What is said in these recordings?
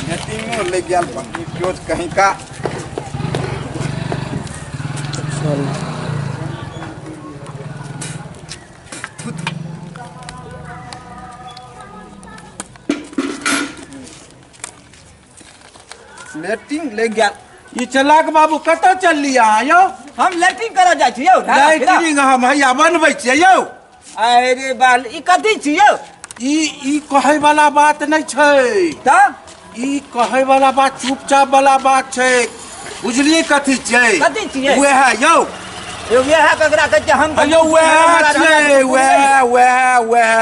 लेटिंगो लागि गेल बकरी चोच कहीं का। लेटिंग लागि गेल। ई चलाक बाबू कतऽ चलली अहाँ यौ? हम लेटिंग करऽ जाइ छी यौ। लैटरिंग हम हैया बनबै छियै यौ। अरे बाल, ई कथी छी यौ? ई कहै वाला बात नहि छै। तऽ ई कहै वाला बात चुपचाप वाला बात छै, बुझलियै कथी छियै? कथी छियै? उएह यौ। यौ, उएह ककरा कहै छियै? हम यौ उएह छियै, उएह उएह उएह।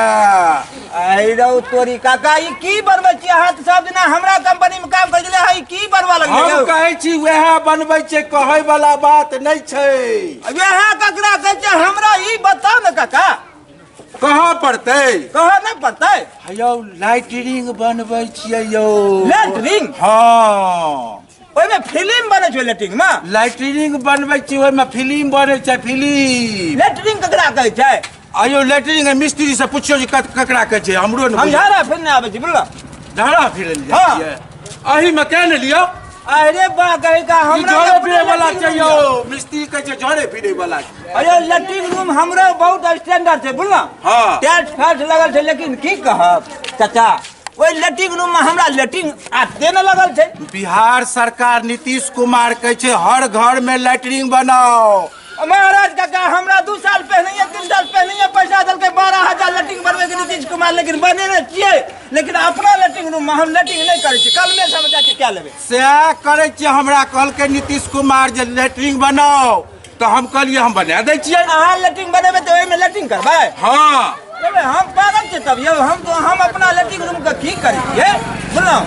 अरे रौ तोरी काका, ई की बनबै छियै अहाँ? तऽ सब दिना हमरा कंपनी में काम करै छलियै, ई की बनबऽ लगलियै हम यौ? कहै छी उएह बनबै छै, कहै वाला बात नहि छै। उएह ककरा कहै छै, हमरा ई बताउ ने काका। कहऽ पड़तै? कहऽ नहि पड़तै। यौ लाइटरिंग बनबै छियै यौ। लैटरिंग? हँ। ओहिमे फिल्म बनै छै लैटरिंग में? लैटरिंग बनबै छियै, ओहिमे फिल्म बनै छै, फिल्म। लैटरिंग ककरा कहै छै? आयौ लैटरिंग मिस्त्री से पुछियौ जे ककरा कहै छै, हमरो ने हम बुझल। झाड़ा फिर नहि आबै छी, बुझलऽ? झाड़ा फिरै लए जाइ हँ। छियै? एहिमे केँ ने लियौ। अरे बा कहे का ई हमरा झोरे अपने फिरे वाला लैट्रिन छै रूम यौ, यऽ। मिस्त्री कहै छै झोरे फिरे वाला छै। अरे लैट्रिन रूम हमरो बहुत स्टैंडर्ड छै, बुझलऽ? हँ। टाइल्स फाइल्स लगल छै, लेकिन की कहब चाचा, ओहि लैट्रिन रूम में हमरा लैट्रिन आते ने लगल छै। बिहार सरकार नीतीश कुमार कहै छै हर घर में लैट्रिन बनाओ। महाराज काका, हमरा 2 साल पहले 3 साल पहले पैसा देलकै 12,000 लैट्रिन बनबै के नीतीश कुमार, लेकिन बनेने छियै, लेकिन अपना लैट्रिन रूम में हम लैट्रिन नहि करै छियै, कलमे से हम जाके कए लेबै। सएह करै छियै। हमरा कहलकै नीतीश कुमार जे लैट्रिन बनाओ, तऽ हम कहलियै हम बना दै छियै। अहाँ लैट्रिन बनेबै तऽ ओहिमे लैट्रिन करबै? हँ। लेबै, हम पागल छियै तब यौ? हम तो हम अपना लैट्रिन रूम के की करै छियै, बुझलहुँ?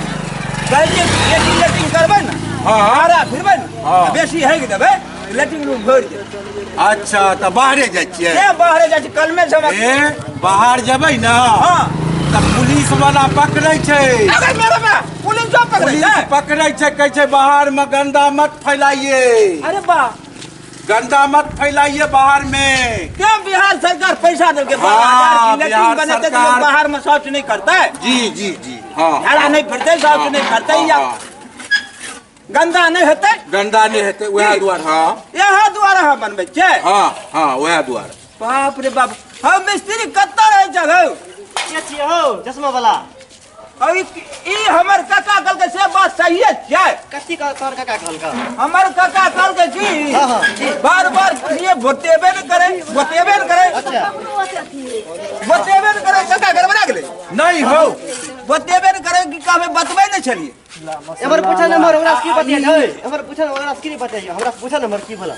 कहै छियै बेसी लैट्रिन करबै ने, हँ। भाड़ा फिरबै ने, हँ। बेसी हेक देबै, लैट्रिन रूम भरि जेतै। अच्छा, तऽ बाहरे जाइ छियै? से बाहरे जाइ छियै, कलमे से हम। ए बाहर जेबै ने हँ। तऽ पुलिस वाला पकड़ै छै। अरे मेरे बा, पुलिस जो पकड़ै पुलिस छै? पकड़ै छै, कहै छै बाहर में गंदा मत फैलाइए। अरे बा, गंदा मत फैलाइए बाहर में। क्यों बिहार सरकार पैसा देलकै हाँ, 12,000 की लैट्रिन बिहार बनेतै तऽ लोक सरकार- बाहर में शौच नहि करतै? जी जी जी, हाँ। झाड़ा नहि फिरतै, शौच नहि करतै, या हाँ, गंदा नहि हेतै? गंदा नहि हेतै, उएह जी। दुआरे। हाँ, इएह दुआरे हम बनबै छियै। हाँ हाँ, उएह दुआरे। बाप रे बाप, हम मिस्त्री कतऽ रहै छै हौ? के छियै हौ चश्मा वाला? हौ, ई हमर काका कहलकै से बात सहिए छियै? कथी कह तोहर काका कहलका? हमर काका कहलकै की हाँ, हाँ, की? बार बार पुछिए, बतेबे ने करे, बतेबे ने करे। अच्छा। बतेबे ने करे, काका गड़बड़ा गेलै। नहीं हौ। बतेबे ने करे कि कहबै, बतबै नहि छलियै। एमहर पूछा नंबर, ओकरा से की बतिया छै? एमहर पूछा, ओकरा से की नहीं बतिया, हमरा से पूछा नंबर की बोला।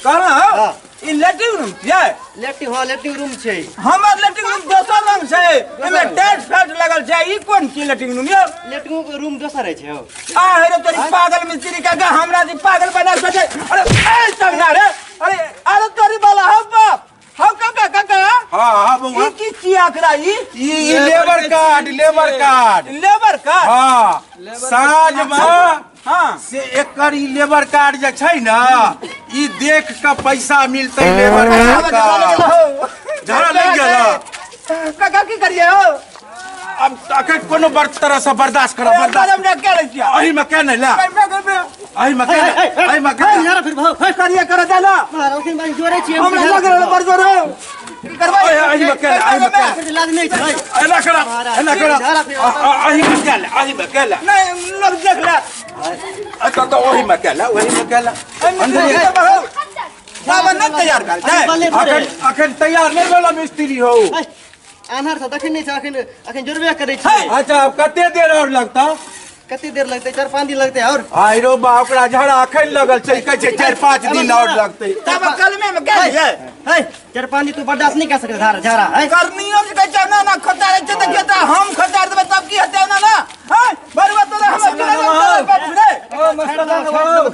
कहलहुँ हाँ। ई लैट्रिन रूम छियै? लैट्रिन, हाँ, लैट्रिन रूम छै। हमर लैट्रिन रूम दोसर रंग छै, एहिमे टाइल्स फाइल्स लगल छै। ई कोन छी लैट्रिन रूम यौ? लैट्रिन रूम दोसर अछि हौ। आ हे रे तोरी पागल मिस्त्री काका, हमरा जे पागल बना सके। अरे ए संगना रे, अरे अरे तोरी बाला, हौ बाप, हौ काका, काका। हाँ हाँ बउआ। ई की छी आखरा ई? ई labour card, labour card. Labour card? हाँ, साँझ में हाँ। से एकर ई लेबर कार्ड जे छै ने, ई देख के पैसा मिलतै लेबर कार्ड का। झगड़ा लागि गेल हँ। काका की करिए हो? अब अखन कोनो बड़ तरह से बर्दाश्त करब, बर्दाश्त। हमरा के लै छियै? एहि में के नहि ला, एहि में के नहि, एहि में के नहि। झाड़ा फिर भाव करिए कर देला। महाराज, अखन बारी जोड़े छियै। हमरा लग रहल बड़ जोर हो, की करबै? एहि में के ला, एहि में के ला। लाज नहि छै। एना करब, एना करब। एहि में के ला, एहि में के ला। नहीं लोग देख ले। अच्छा तऽ ओहि में के ला, ओहि में के ला। बाबा नहीं तैयार कर छै। अखन अखन तैयार नहि भेल मिस्त्री हो। आन्हर से देखै नहि छै, अखन अखन जोड़बे करै छै। अच्छा, आब कते देर और लगता? कते देर लगतै? 4-5 दिन लगतै और। आइरो बा, ओकरा झड़ा अखन लगल छै, कहै छै 4-5 दिन और लगतै। तब कलमे में के लिए है 4-5 दिन तू बर्दाश्त नहीं कर सकते झाड़ा झाड़ा है? करनियो जे कहै छै ना ना खटारै छै, देखियौ तऽ हम खटार देबै तब की हेतै? ना ना हैं बरुआ तोरा हमर चुरा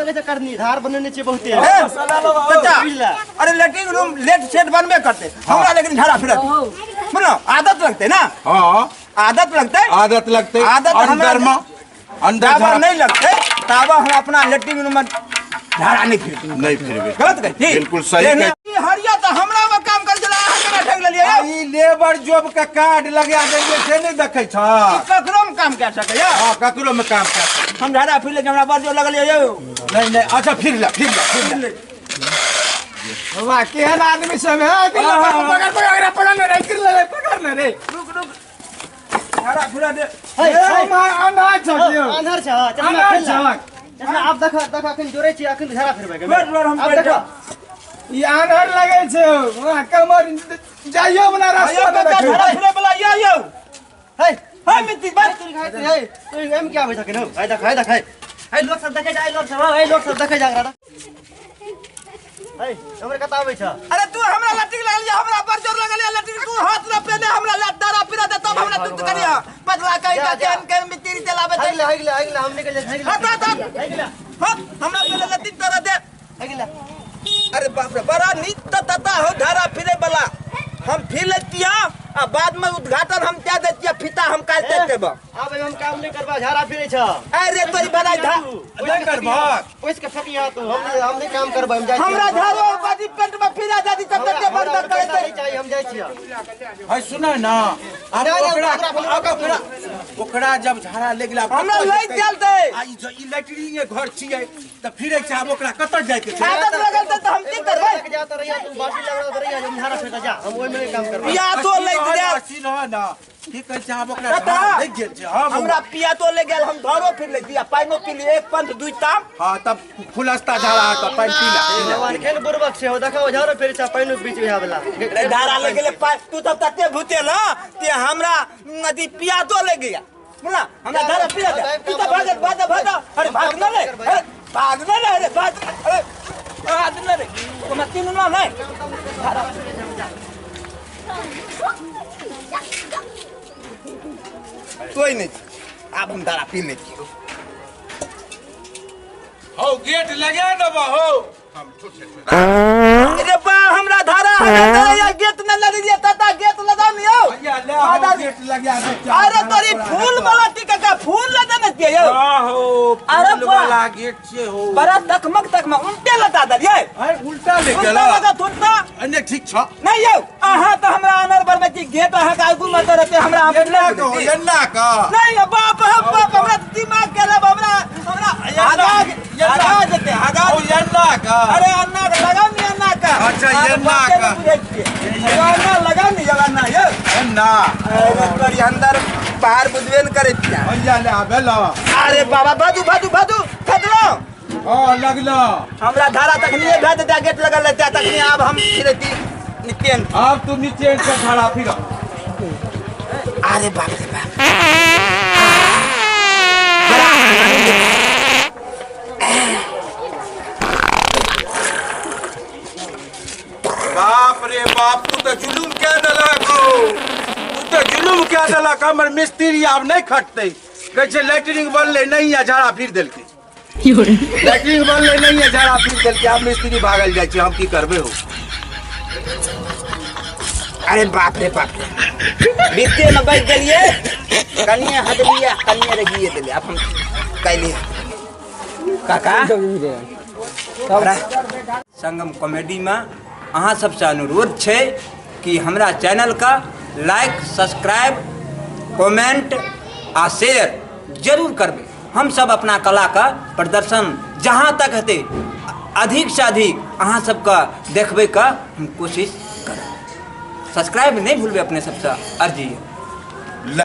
रे। करनी धार बनेने छै बहुते। ए, चाचा, अरे लैट्रिन रूम लेट सेट बनबे करते हमरा, लेकिन झाड़ा फिरत बुझलो आदत लगते ना। हाँ। आदत लगते, आदत लगते। आदत हमरा- अंदर में अंदर ताबा झाड़ा नहीं लगते ताबा हम अपना लैट्रिन रूम में झाड़ा नहीं फिरते। नहीं फिरबे। गलत कहै छी? बिल्कुल सही कहै। ई हरिया तऽ हमरा में काम कर छला, अहाँ केना ठेक लागि लेलियै आ ई लेबर जॉब के कार्ड लगा देलियै से नहि देखै छ? ककरो में काम कए सकैया? हँ, ककरो में काम कर सकै। हम झाड़ा फिर ले, हमरा बड़ जोर लगल यौ। नहीं नहीं, अच्छा फिर ले, फिर ले, फिर ले। वाह, केहन आदमी सब है। पकड़ पकड़ पकड़ ने रे, गिर ले, पकड़ ने रे। रुक रुक, झाड़ा फिरा दे। हे, हे। अंधा छक यौ। आन्हर छ, चश्मा आन्हर खोल ला। छक। चश्मा आब देख देख, अखन जोड़ै छी, अखन झाड़ा फिरबै के। बड़ जोर हम आब बैठ देख। ई आन्हर लगै छै वाह, कमर जाइयो वाला यौ रास्ता काका, नहि देखै। झाड़ा फिरे वाला या यौ। हे। हे मित्ती बात। तू खाइ हे, तू एम क्या आबै छकिन हौ? हे देख, हे देख, हे हे, लोक सब देखै जा, लोक सब, हे लोक सब देखै जा एकरा। हे, हमर कता आबै छ? अरे तू हमरा लटिक लागल या, हमरा बड़ जोर लागल या लटिक। तू हाथ ना पेने हमरा लट दारा फिरा दे, तब हमरा तू करिया पतला कहीं का जा। केन केन मित्ती चलाबे। हे गेला, हे गेला, हे गेला, हम निकल जाइ, हे गेला। हट हट हट। हे गेला। हट, हमरा पहले लटिक तोरा दे। हे गेला। अरे बाप रे, बड़ा नीक तता हो धारा फिरे वाला। हम फिर लेतिया आ बाद में उद्घाटन हम क्या देतिया, फीता हम काट देते बा। आब हम काम नहीं करबा, झाड़ा फिरे छ। अरे तोरी बड़ा धा नहीं करबहक? ओइस के फेंकिया तू। हम नहीं काम करबा, हम जाइ छियै। हमरा झाड़ो बाजी पेट में फिरा जाती तब तक बंद हमरा कर पैसा देते। नहीं चाहिए, हम जाइ छियै। है सुना ना, आब नहीं, नहीं, ओकरा ओकरा ओकरा ओकरा ओकरा जब झाड़ा ले गेला हमरा लैत चलते। आ ई ई लैटरिन के घर छियै तऽ फिरै छै, आब ओकरा कतऽ जाय के छै? आदत लगल त हम की करबै? जा तो रहिया तू, बाटी लगल तो रहिया, हम झाड़ा फेंका जा, हम ओइ में नहीं काम करबा। पिया तो लैत जा। अथी रह ना, की कहै छै, आब ओकरा कतऽ? झाड़ा लागि गेल छै। हँ बौआ। हमरा पिया तो ले गेल, हम घरो फिर ले दिया, पानिओ पी लिए, एक पंथ दुई ताम। हँ, तब खुलस्ता झाड़ा है तऽ पानि पी ला, पी ला। भगवान केहन बुड़बक छै हो, देखो झाड़ो फेर छै पानि बीच में आबला। रे धारा ले गेले पानि, तू तब तते भूते ना ते हमरा अथी पिया तो ले गया। बोला हमरा धारा पिया दे, तू तो भाग भाग भाग। अरे भाग न रे, अरे भाग न रे, अरे भाग, अरे भाग न रे, तुम तीनू ना नहीं। कोई नहीं, आब हम धारा पी ले छियै। हौ, गेट लगा देबऽ हौ। अरे बा, हमरा धारा हटा गेट न लगे ताता, गेट लगा नहीं हो। भैया ले हौ, गेट लगा दे। अरे तोरी फूल वाला टीका का फूल लगा न दिया यौ। आहो, अरे फूल बा। वाला गेट छियै हौ। बड़ा तकमक तकमक उल्टे लगा दलियै। अरे उल्टा ले उल्टा गेला। लगा तुरता। अने ठीक छ। नहीं यौ, अहाँ तो हमरा अनर बनबै छी, गेट अहाँ के आगू में तो रहते, हमरा हम एन्ना के हो, एन्ना के। नहीं यौ, बाप हो बाप, हमरा दिमाग के लब हमरा हमरा हगा हगा जेते हगा। हौ, एन्ना के। अरे अन्ना के लगाउ नी, अन्ना के। अच्छा, अहाँ अन्ना बाते के। नहि बुझै छियै। यौ, अन्ना लगाउ नी, यौ, अन्ना यौ। एन्ना। अरे तोरी अंदर बाहर बुझबे न करै छियै। भैया ले आबे ल। अरे बाबा, बाजू बाजू बाजू खतलो। हँ, लगलो। हमरा धारा तखनिए भए जेतै, गेट लगल रहतै तखनी। आब हम फिरती नित्यन। आब तू नीचे से झाड़ा फिर। अरे बाप रे बाप, बड़ा आनंद। बाप रे बाप, तू तऽ जुलुम कए देलक हौ, तू तऽ जुलुम कए देलक। हमर मिस्त्री आब नहि खटतै। कहै छै लैटरिन बनलै नहि आ झाड़ा फिर देलकै। लैटरिन बनलै नहि आ झाड़ा फिर देलकै। आब मिस्त्री भागल जाइ छै, हम की करबै हो? अरे बाप रे बाप रे, बीते में बैठ गेलिए, कनिए हदलिए, कनिए रहिए देलिए। आब हम कैलिए काका। हमरा संगम कॉमेडी में अहाँ सबसे अनुरोध छै कि हमरा चैनलके लाइक, सब्सक्राइब, कमेंट आ शेयर जरूर करबै। हम सब अपना कलाके प्रदर्शन जहाँ तक हेतै अधिक से अधिक अहाँ सबके देखबैके हम कोशिश करब। सब्सक्राइब नहि भूलबै, अपने सबसँ अर्जी।